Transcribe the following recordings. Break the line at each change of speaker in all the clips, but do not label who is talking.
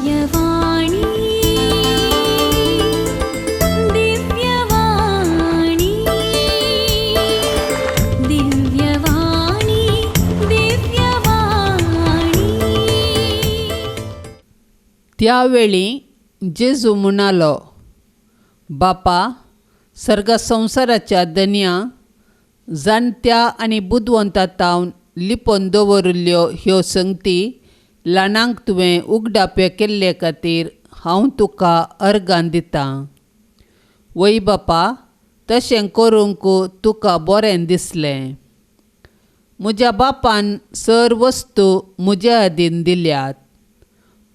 दिव्यवाणी, दिव्यवाणी, दिव्यवाणी, दिव्यवाणी.
त्यावेळी जेजू म्हणालो, बापा, सर्ग संवसाराच्या दनया जाणत्या आनी बुदवंता तावन लिपोवन दवरिल्ल्यो ह्यो संगती ल्हानांक तुवें उगडाप्यो केल्ले खातीर हांव तुका अर्गां दितां. वय बापा, तशें करूंक तुका बरें दिसलें. म्हज्या बापान सर वस्तू म्हजे अधीन दिल्यात,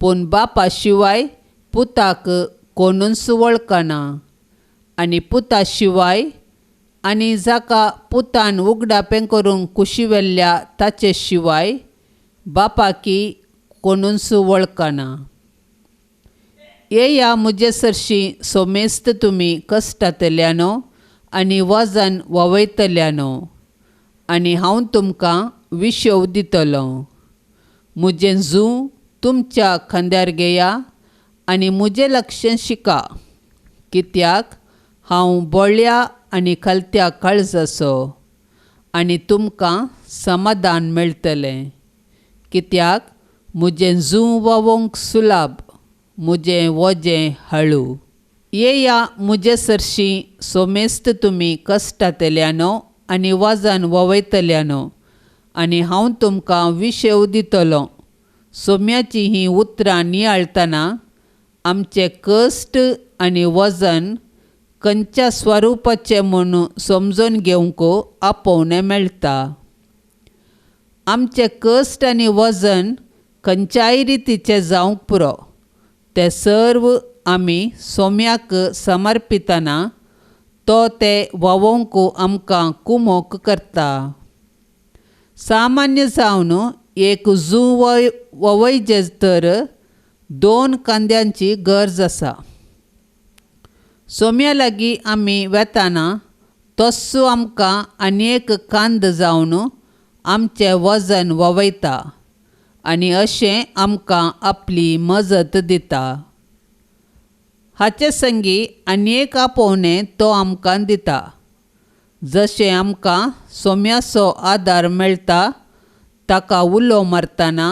पूण बापा शिवाय पुताक कोणूच वळखना आनी पुता शिवाय आनी जाका पुतान उगडापें करूंक कुशिवेल्ल्या ताचे शिवाय बापाकी कोणूच वळखना. येया म्हजे सरशीं सोमेस्त तुमी कश्टांतल्यानो आनी वजन ववयतल्यानो, आनी हांव तुमकां विशव दितलो. म्हजें जूं तुमच्या खांद्यार घेया आनी म्हजें लक्ष शिका, कित्याक हांव बोळ्या आनी खालत्या काळजाचो, आनी तुमकां समाधान मेळटलें. कित्याक म्हजें जूं वावोंक सुलाभ, म्हजें वजें हळू. येया म्हजे सरशीं सोमेस्त तुमी कश्टांतल्यानो आनी वजन ववयतल्यानो, आनी हांव तुमकां विशेव दितलो. सोम्याचीं हीं उतरां नियाळतना आमचे कश्ट आनी वजन खंयच्या स्वरुपाचें म्हूण समजून घेवंक आपोवणें मेळटा. आमचे कश्ट आनी वजन खंयच्याय रितीचें जावंक पुरो, तें सर्व आमी सोम्याक समर्पितना तो तें वावोवंक आमकां कुमोक करता. सामान्य जावन एक जूं ववयजें तर दोन कांद्यांची गरज आसा. सोम्या लागीं आमी वेताना तस्सो आमकां आनी एक कांद जावन आमचें वजन ववयता आनी अशें आमकां आपली मजत दिता. हाचे संगी आनी एक आपोवणें तो आमकां दिता. जशें आमकां सोम्याचो आदार मेळटा ताका उलो मारतना,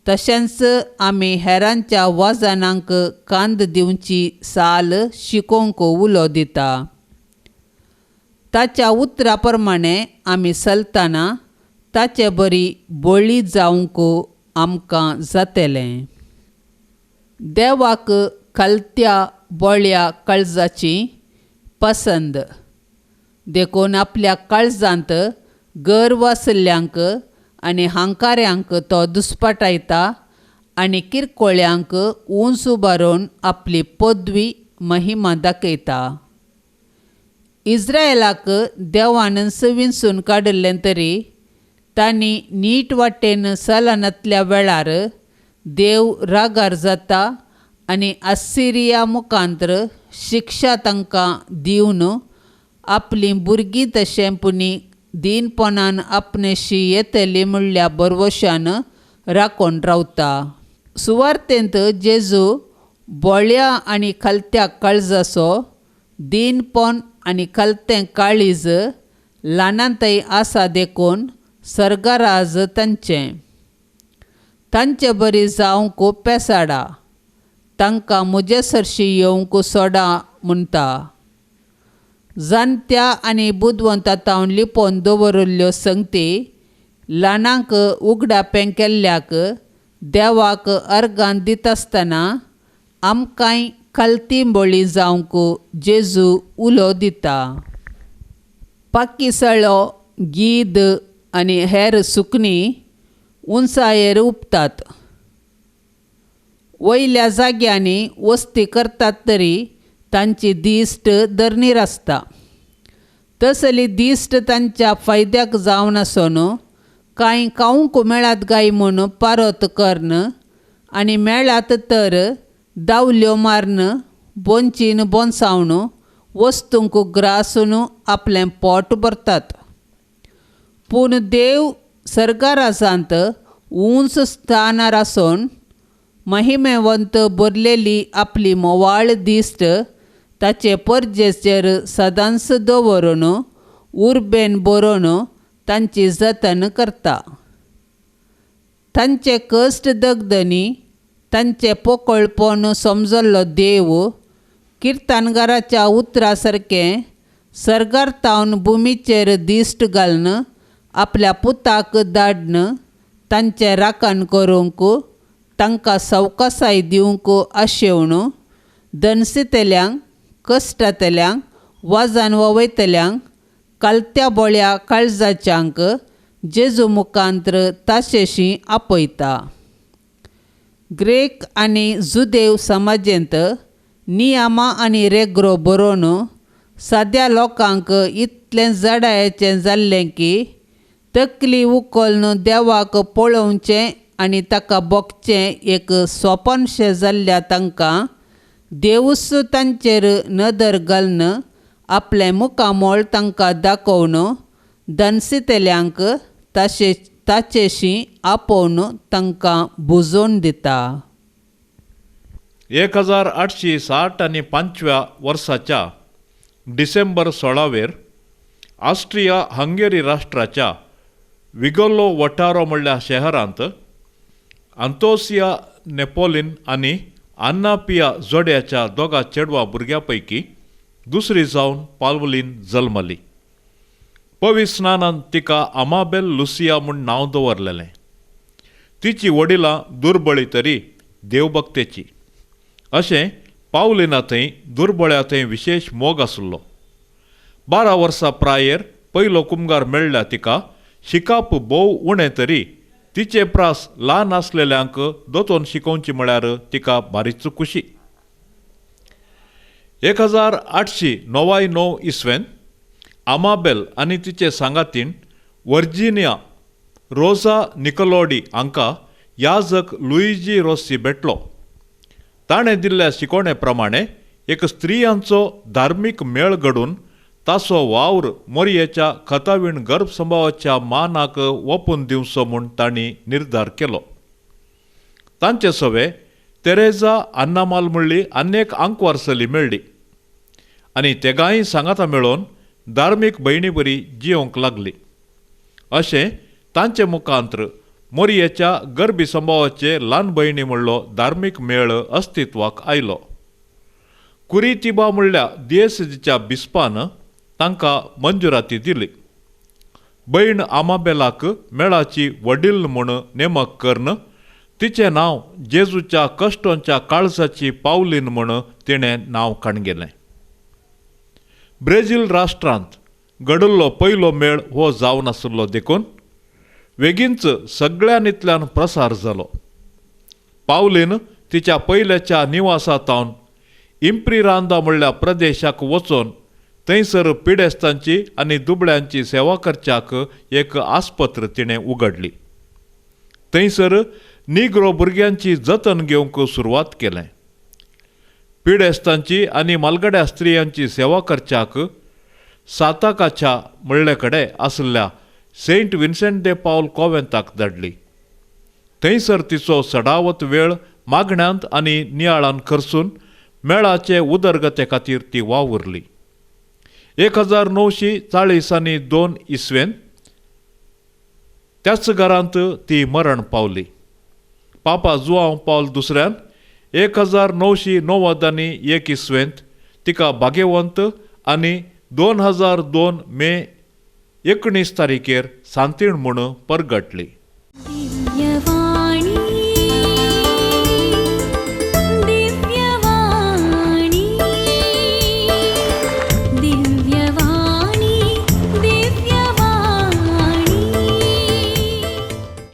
तशेंच आमी हेरांच्या वजनांक कांद दिवची साल शिकोवंक उलो दिता. ताच्या उतरा प्रमाणें आमी चलतना ताचे बरी बळी जावंक आमकां जातलें. देवाक खालत्या बोळ्या काळजाची पसंद, देखून आपल्या काळजांत गर्व आशिल्ल्यांक आनी हांकाऱ्यांक तो दुस्पाटायता आनी किरकोळ्यांक उंच उबारून आपली पदवी महिमा दाखयता. इस्रायलाक देवानच विंचून काडिल्लें तरी तांणी नीट वाटेन चलनातल्या वेळार देव रागार जाता आनी असिरिया मुखांतर शिक्षा तांकां दिवन आपलीं भुरगीं तशें पुणी दीनपणान आपणेशी येतली म्हणल्या भरवशान राखून रावता. सुवार्तेंत जेजू बोळ्या आनी खालत्या काळजाचो, दीनपण आनी खालतें काळीज ल्हानांतय आसा, देखून सर्गराज तांचें. तांचे बरी जावंक पेसाडा, तांकां म्हजे सरशी येवंक सोडा म्हणटा. जाणत्या आनी बुदवंता तावन लिपोवन दवरिल्ल्यो संगती ल्हानांक उगडापें केल्ल्याक देवाक अर्गां दितासतना आमकांय खालती बळी जावंक जेजू उलो दिता. पाकीसळो, गीद आनी हेर सुकणीं उंचायेर उपतात. वयल्या जाग्यांनी वस्ती करतात तरी तांची दिश्ट धरणीर आसता. तसली दिश्ट तांच्या फायद्याक जावन आसून कांय खावंक मेळात काय म्हूण पारत करून आनी मेळात तर दावल्यो मारून बोंचीन बोंचावन वस्तूंक ग्रासून आपलें पोट भरतात. पूण देव सर्गराजांत उंच स्थानार आसून महिमेवंत भरलेली आपली मोवाळ दिश्ट ताचे परजेचेर सदांच दवरून उर्बेन बरोवन तांची जतन करता. तांचे कश्ट दगदनी तांचे पोकळपण समजल्लो देव किर्तनगाराच्या उतरा सारकें सर्गार तावन भुमीचेर दिश्ट घालून आपल्या पुताक धाडून तांचें राखण करूंक तांकां सवकासाय दिवंक आशेवन दनसितल्यांक कश्टांतल्यांक वजन वयतल्यांक कालत्या बोळ्या काळजाच्यांक जेजू मुखांत्र ताशेशी आपयता. ग्रेक आनी जुदेव समाजेंत नियमां आनी रेग्रो बरोवन साद्या लोकांक इतलें जडायेचें जाल्लें की तकली उखलून देवाक पळोवचें आनी ताका भोगचें एक सोपनशें जाल्ल्या तांकां देवूच तांचेर नदर घालून आपलें मुखामळ तांकां दाखोवन दनसितल्यांक ताचेशी आपोवन तांकां बुजोवन दिता.
1860 आनी 5व्या वर्साच्या डिसेंबर 16वेर ऑस्ट्रिया हंगेरी राष्ट्राच्या विगोलो वठारो म्हणल्या शहरांत आंतोसिया नेपोलिन आनी अन्नापिया जोड्याच्या दोगा चेडवा भुरग्या पैकी दुसरी जावन पावलीन जल्मली. पवित्र स्नानान तिका अमाबेल लुसिया म्हूण नांव दवरलेलें. तिची वडिलां दुर्बळी तरी देवभक्तेची. अशें पावलिना थंय दुर्बळ्या थंय विशेश मोग आसलो. 12 वर्सां प्रायेर पयलो कुमगार मेळ्ळ्या तिका शिकाप भोव उणें तरी तिचे प्रास ल्हान आसलेल्यांक दोतोन शिकोवची म्हळ्यार तिका बारीच खुशी. 1899 इस्वेन आमाबेल आनी तिचे सांगातीन वर्जिनिया रोजा निकोलोडी हांकां याजक लुईजी रोसी भेटलो. ताणें दिल्ल्या शिकवणे प्रमाणे एक स्त्रियांचो धार्मीक मेळ घडून ताचो वावर मोरयेच्या खतावीण गर्भसंभावाच्या मानाक ओपून दिवचो म्हूण तांणी निर्धार केलो. तांचे सवे तेरेजा अन्नामाल म्हणली आनेक आंकवार चली मेळ्ळी आनी तेगांय सांगाता मेळोवन धार्मीक भयणी बरी जियोंक लागली. अशें तांचे मुखांत्र मोरयेच्या गर्भी संभावाचे ल्हान भयणी म्हणलो धार्मीक मेळ अस्तित्वाक आयलो. कुरितिबा म्हणल्या दियेसेजीच्या बिस्पान तांकां मंजुराती दिली. भयण आमाबेलाक मेळाची वडील म्हूण नेमक करून तिचें नांव जेजूच्या कश्टोंच्या काळजाची पावलीन म्हूण तिणें नांव काणगेलें. ब्रेझील राष्ट्रांत घडिल्लो पयलो मेळ हो जावन आशिल्लो देखून वेगींच सगळ्यांतल्यान प्रसार जालो. पावलीन तिच्या पयल्याच्या निवासांत इम्प्रिरांदा म्हणल्या प्रदेशाक वचून थंयसर पिडेस्तांची आनी दुबळ्यांची सेवा करच्याक एक आस्पत्र तिणें उगडली. थंयसर निग्रो भुरग्यांची जतन घेवंक सुरवात केलें. पिडेस्तांची आनी मालगड्या स्त्रियांची सेवा करच्याक साताकाच्या म्हणले कडेन आशिल्ल्या सेंट विन्सेंट दे पावल कोवेंताक धाडली. थंयसर तिचो सडावत वेळ मागण्यांत आनी नियाळान खर्चून मेळाचे उदरगते खातीर ती वावुरली. 1940 आनी 2 इस्वेन त्याच घरांत ती मरण पावली. पापा जुआंव पावल दुसऱ्यान 1990 आनी 1 इस्वेंत तिका भाग्यवंत आनी 2002 मे 19 तारीखेर सांतीण म्हूण परगटली.
दिव्यवाणी.